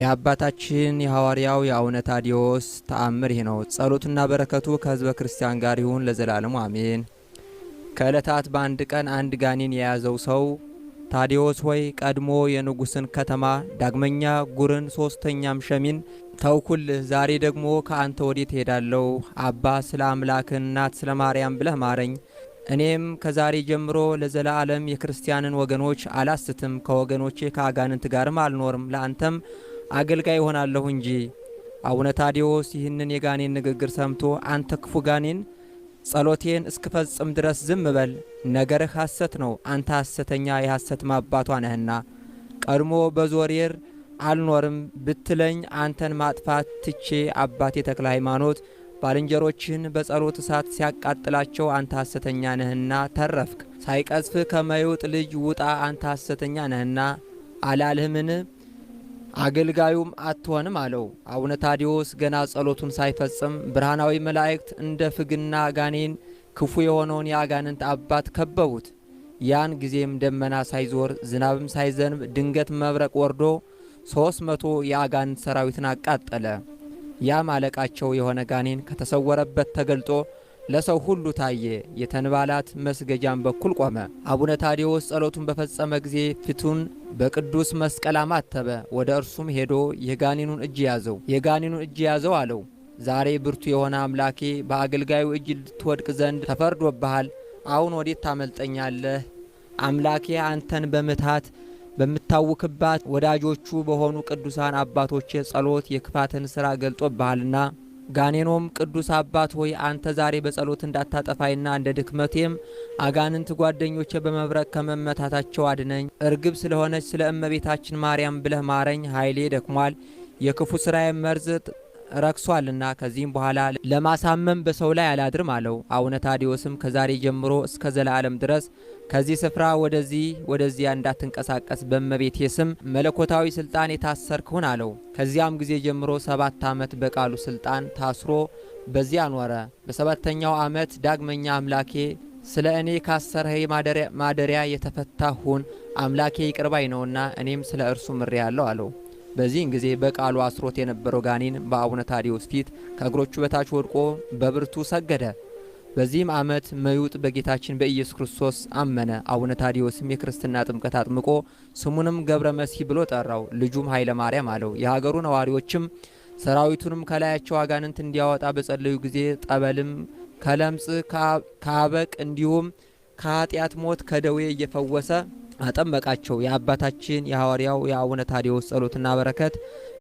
የአባታችን የሐዋርያው የአቡነ ታዲዎስ ተአምር ይህ ነው። ጸሎቱና በረከቱ ከሕዝበ ክርስቲያን ጋር ይሁን ለዘላለሙ አሜን። ከዕለታት በአንድ ቀን አንድ ጋኔን የያዘው ሰው ታዲዎስ ሆይ፣ ቀድሞ የንጉሥን ከተማ፣ ዳግመኛ ጉርን፣ ሶስተኛም ሸሚን ተውኩልህ። ዛሬ ደግሞ ከአንተ ወዴት እሄዳለሁ? አባ፣ ስለ አምላክ እናት ስለ ማርያም ብለህ ማረኝ። እኔም ከዛሬ ጀምሮ ለዘላለም የክርስቲያንን ወገኖች አላስትም፣ ከወገኖቼ ከአጋንንት ጋርም አልኖርም፣ ለአንተም አገልጋይ እሆናለሁ እንጂ። አቡነ ታዲዎስ ይህንን የጋኔን ንግግር ሰምቶ፣ አንተ ክፉ ጋኔን፣ ጸሎቴን እስክፈጽም ድረስ ዝም በል፣ ነገርህ ሐሰት ነው፣ አንተ ሐሰተኛ የሐሰት አባቷ ነህና፣ ቀድሞ በዞሬር አልኖርም ብትለኝ አንተን ማጥፋት ትቼ አባቴ ተክለ ሃይማኖት ባልንጀሮችህን በጸሎት እሳት ሲያቃጥላቸው አንተ ሐሰተኛ ነህና ተረፍክ። ሳይቀዝፍ ከመይውጥ ልጅ ውጣ፣ አንተ ሐሰተኛ ነህና አላልህምን? አገልጋዩም አትሆንም አለው። አቡነ ታዲዎስ ገና ጸሎቱን ሳይፈጽም ብርሃናዊ መላእክት እንደ ፍግና ጋኔን ክፉ የሆነውን የአጋንንት አባት ከበቡት። ያን ጊዜም ደመና ሳይዞር ዝናብም ሳይዘንብ ድንገት መብረቅ ወርዶ 300 የአጋንንት ሰራዊትን አቃጠለ። ያም አለቃቸው የሆነ ጋኔን ከተሰወረበት ተገልጦ ለሰው ሁሉ ታየ። የተንባላት መስገጃም በኩል ቆመ። አቡነ ታዲዎስ ጸሎቱን በፈጸመ ጊዜ ፊቱን በቅዱስ መስቀል አማተበ። ወደ እርሱም ሄዶ የጋኔኑን እጅ ያዘው፣ የጋኔኑን እጅ ያዘው አለው። ዛሬ ብርቱ የሆነ አምላኬ በአገልጋዩ እጅ ልትወድቅ ዘንድ ተፈርዶብሃል። አሁን ወዴት ታመልጠኛለህ? አምላኬ አንተን በምትሃት በምታውክባት ወዳጆቹ በሆኑ ቅዱሳን አባቶቼ ጸሎት የክፋትን ስራ ገልጦብሃልና። ጋኔኖም፣ ቅዱስ አባት ሆይ፣ አንተ ዛሬ በጸሎት እንዳታጠፋይና እንደ ድክመቴም አጋንንት ጓደኞቼ በመብረቅ ከመመታታቸው አድነኝ። እርግብ ስለሆነች ስለ እመቤታችን ማርያም ብለህ ማረኝ። ኃይሌ ደክሟል፣ የክፉ ስራዬ መርዝ ረክሷልና ከዚህም በኋላ ለማሳመም በሰው ላይ አላድርም አለው። አቡነ ታዲዎስም ከዛሬ ጀምሮ እስከ ዘላለም ድረስ ከዚህ ስፍራ ወደዚህ ወደዚያ እንዳትንቀሳቀስ በእመቤቴ ስም መለኮታዊ ስልጣን የታሰርክ ሁን አለው። ከዚያም ጊዜ ጀምሮ 7 ዓመት በቃሉ ስልጣን ታስሮ በዚያ ኖረ። በሰባተኛው ዓመት ዳግመኛ አምላኬ ስለ እኔ ካሰረህ ማደሪያ የተፈታ ሁን፣ አምላኬ ይቅር ባይ ነውና እኔም ስለ እርሱ ምሬአለሁ አለው። በዚህን ጊዜ በቃሉ አስሮት የነበረው ጋኔን በአቡነ ታዲዎስ ፊት ከእግሮቹ በታች ወድቆ በብርቱ ሰገደ። በዚህም ዓመት መዩጥ በጌታችን በኢየሱስ ክርስቶስ አመነ። አቡነ ታዲዎስም የክርስትና ጥምቀት አጥምቆ ስሙንም ገብረ መሲህ ብሎ ጠራው። ልጁም ኃይለ ማርያም አለው። የሀገሩ ነዋሪዎችም ሰራዊቱንም ከላያቸው አጋንንት እንዲያወጣ በጸለዩ ጊዜ ጠበልም ከለምጽ፣ ከአበቅ እንዲሁም ከኃጢአት ሞት፣ ከደዌ እየፈወሰ አጠመቃቸው። የአባታችን የሐዋርያው የአቡነ ታዲዎስ ጸሎትና በረከት